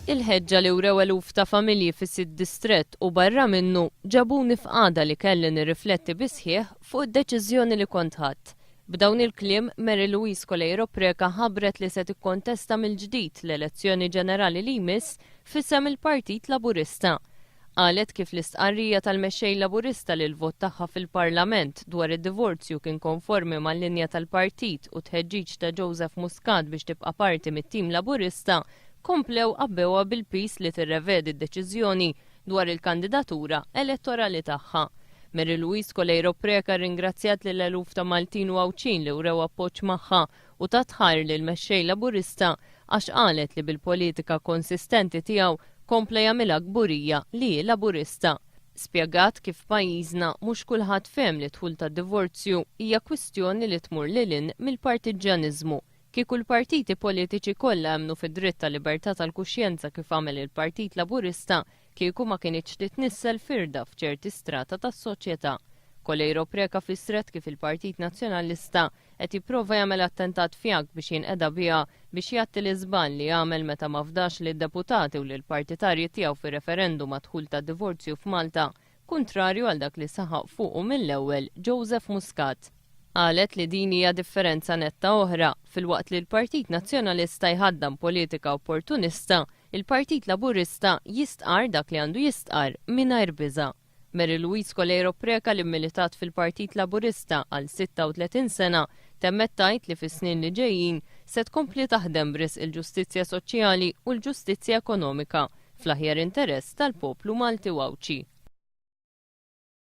Il-ħeġġa li wrew eluf ta' familji fis-sitt distrett u barra minnu ġabuni f'qagħda li kelli nirrifletti bis-sħiħ fuq id-deċiżjoni li kont ħadt. B'dawn il-kliem, Mary Louise Coleiro Preca ħabbret li se tikkontesta mill-ġdid l-elezzjoni ġenerali li jmiss f'isem il-Partit Laburista. Qalet kif l-istqarrija tal-Mexxej Laburista li l-vot tagħha fil-Parlament dwar id-divorzju kien konformi mal-linja tal-partit u t-tħeġġiġ ta' Joseph Muscat biex tibqa' parti mit-tim Laburista komplew għabbewha bil-piż li tirrevedi d-deċiżjoni dwar il-kandidatura elettorali tagħha. Mary Louise Coleiro Preca rringrazzjat lil eluf ta' Maltin u Għawdxin li wrew appoġġ magħha u tat ħajr lill-Mexxej Laburista għax qalet li bil-politika konsistenti tiegħu kompla jagħmilha kburija li hi Laburista. Spjegat kif f'pajjiżna mhux kulħadd fehem li d-dħul tad-divorzju hija kwistjoni li tmur lil hinn mill-partiġġjaniżmu. Kieku l-partiti politiċi kollha emmnu fid-dritt tal-libertà tal-kuxjenza kif għamel il-Partit Laburista, kieku ma kinitx titnissel firda f'ċerti strata tas-soċjetà. Coleiro Preca fissret kif il-Partit Nazzjonalista qed jipprova jagħmel attentat fjakk biex jinqeda biha biex jgħatti l-iżball li għamel meta ma fdax lid-deputati u lill-partitarji tiegħu fir-referendum għad-dħul tad-divorzju f'Malta, kuntrarju għal dak li saħaq fuqu mill-ewwel Joseph Muscat. Qalet li din hija differenza netta oħra, filwaqt li l-Partit Nazzjonalista jħaddan politika opportunista, il-Partit Laburista jistqarr dak li għandu jistqarr mingħajr biża'. Mary Louise Coleiro Preca li mmilitat fil-Partit Laburista għal 36 sena temmet tgħid li fis-snin li ġejjin se tkompli taħdem b'risq il-ġustizzja soċjali u l-ġustizzja ekonomika fl-aħjar interess tal-poplu Malti u Għawdxi.